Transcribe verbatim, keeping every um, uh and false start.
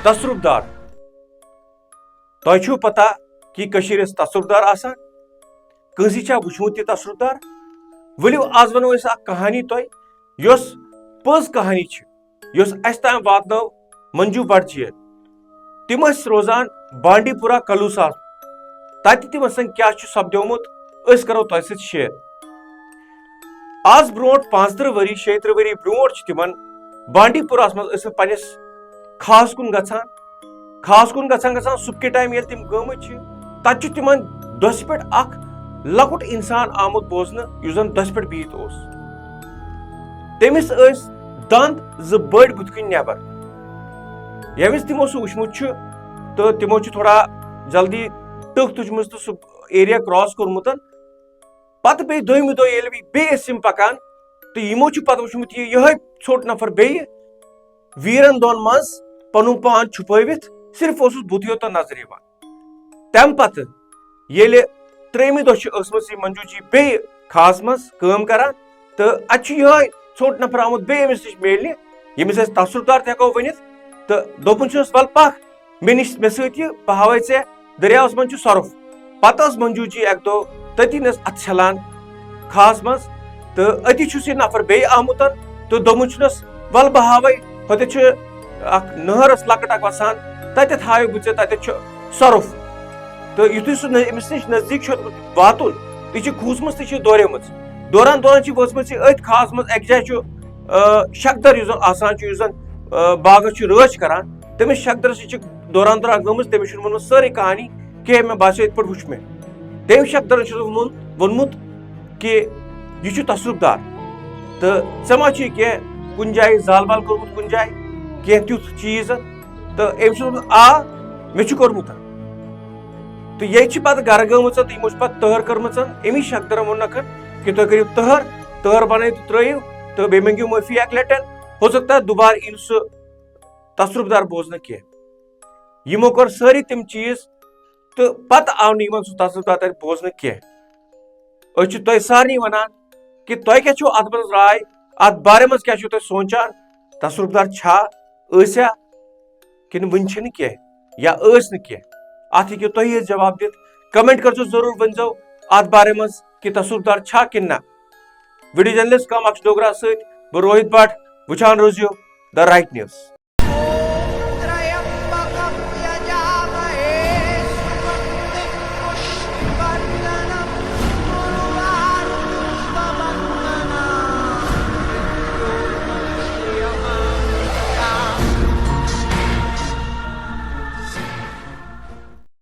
تصرف دار۔ تۄہہِ چھُو پتہ کہِ کٔشیٖرِ ٲسۍ تصرف دار آسان؟ کٲنٛسہِ چھا وٕچھمُت یہِ تصرف دار؟ ؤلِو، آز وَنو أسۍ اکھ کہانی تۄہہِ، یۄس پٔز کہانی چھِ، یۄس اَسہِ تام واتنٲو منجو بٹ جِیَن۔ تِم ٲسۍ روزان بانڈی پورہ کلوساہَس۔ تَتہِ تِمن سۭتۍ کیٛاہ چھُ سپدیومُت، أسۍ کرو تۄہہِ سۭتۍ شیئر۔ آز برونٛٹھ پانٛژترٕہ ؤری، شیٚیہِ ترٕٛہ ؤری برونٛٹھ چھِ تِمن بانڈی پوراہَس منٛز ٲسمٕتۍ پننِس کھاہَس کُن گژھان۔ کھاہَس کُن گژھان گژھان صُبحکہِ ٹایم ییٚلہِ تِم گٲمٕتۍ چھِ، تَتہِ چھُ تِمن دٔسۍ پٮ۪ٹھ اکھ لۄکُٹ اِنسان آمُت بوزنہٕ، یُس زَن دٔسۍ پٮ۪ٹھ بِہِتھ اوس۔ تٔمِس ٲسۍ دَنٛد زٕ بٔڑۍ بٕتھِ کِنۍ نٮ۪بر۔ ییٚمہِ وِزِ تِمو سُہ وٕچھمُت چھُ تہٕ تِمو چھُ تھوڑا جلدی ٹٕکھ تُجمٕژ تہٕ سُہ ایریا کراس کوٚرمُت۔ پتہٕ بیٚیہِ دوٚیمہِ دۄہ ییٚلہِ بیٚیہِ ٲسۍ یِم پکان تہٕ یِمو چھُ پتہٕ وٕچھمُت یہِ یِہوٚے ژھوٚٹ نفر بیٚیہِ ویرن دۄن منٛز پنُن پان چھُپٲوِتھ، صرف اوسُس بُتھ یوت نظرِ یِوان۔ تَمہِ پتہٕ ییٚلہِ ترٛیٚیِمہِ دۄہ چھِ ٲسمٕژ یہِ منجو جی بیٚیہِ کھاہَس منٛز کٲم کران، تہٕ اَتہِ چھُ یِہوٚے ژھوٚٹ نفر آمُت بیٚیہِ أمِس نِش میلنہِ، ییٚمِس أسۍ تصرف دار تہِ ہٮ۪کو ؤنِتھ، تہٕ دوٚپُن چھُس، "وَلہٕ پَکھ مےٚ نِش، مےٚ سۭتۍ یہِ، بہٕ ہاوَے ژےٚ دٔریاوَس منٛز چھُ سۄرُپھ۔" پتہٕ ٲس منجو جی اَکہِ دۄہ تٔتی نَس اَتھٕ چھَلان کھاہَس منٛز، تہٕ أتی چھُس یہِ نفر بیٚیہِ آمُت تہٕ دوٚپمُت چھُنَس، "وَلہٕ بہٕ ہاوَے، ہوٚتٮ۪تھ چھُ اکھ نہر ٲس لۄکٕٹ اکھ وَسان، تَتٮ۪تھ ہاوَے بہٕ ژےٚ، تَتٮ۪تھ چھُ سۄرُپھ۔" تہٕ یُتھُے سُہ نہ-، أمِس نِش نزدیٖک چھُ واتُن، تہٕ یہِ چھِ کھوٗژمٕژ تہٕ چھِ دورے مٕژ۔ دوران دوران چھِ وٲژمٕژ یہِ أتھۍ کھاہَس منٛز۔ اَکہِ جایہِ چھُ، آ، شکدر یُس زَن آسان چھُ، یُس زَن، آ، باغَس چھُ رٲچھ کران، تٔمِس شکدرَس نِش چھِ دوران دوران گٔمٕژ، تٔمِس چھُنہٕ ووٚنمُت سٲرٕے کہانی کینٛہہ، مےٚ باسیو یِتھ پٲٹھۍ وٕچھ مےٚ۔ تٔمۍ شکدرَن چھُ ووٚنمُت، ووٚنمُت کہِ یہِ چھُ تصرف دار، تہٕ ژےٚ ما چھُے کینٛہہ کُنہِ جایہِ زال بال کوٚرمُت، کُنہِ جایہِ کینٛہہ تیُتھ چیٖز؟ تہٕ أمۍ چھُ ووٚنمُت، "آ، مےٚ چھُ کوٚرمُت۔" تہٕ ییٚتہِ چھِ پتہٕ گرٕ گٔمٕژ تہٕ یِمو چھِ پتہٕ تٔہر کٔرمٕژ۔ أمی شکدرن ووٚن نکھن کہِ تُہۍ کٔرِو تٔہر، تٔہر بنٲیِو تہٕ ترٲیِو، تہٕ بیٚیہِ مٔنگِو معٲفی اکہِ لٹہِ۔ ہو سکتا ہے دوبارٕ یی نہٕ سُہ تصرف دار بوزنہٕ کینٛہہ۔ یِمو کٔر سٲری تِم چیٖز، تہٕ پتہٕ آو نہٕ یِمن سُہ تصرف دار تتہِ بوزنہٕ کینٛہہ۔ أسۍ چھِ تۄہہِ سارنٕے ونان کہِ تۄہہِ کیٛاہ چھُو اتھ منٛز راے، اتھ بارے منٛز کیٛاہ چھُو تُہۍ سونچان؟ تصرف دار چھا، ٲسیا کِنہٕ وٕنہِ چھِنہٕ کینٛہہ، یا ٲسۍ نہٕ کینٛہہ؟ اتھ ہیٚکِو تُہی یٲتۍ جواب دِتھ۔ کمنٹ کٔرزیو ضروٗر، ؤنزیو اتھ بارے منٛز کہِ تصرف دار چھا کِنہٕ نہ۔ ویڈیو جرنلسٹ کم اکھ ڈوگرا سۭتۍ بہٕ روہت بٹ، وٕچھان روٗزِو The Right News۔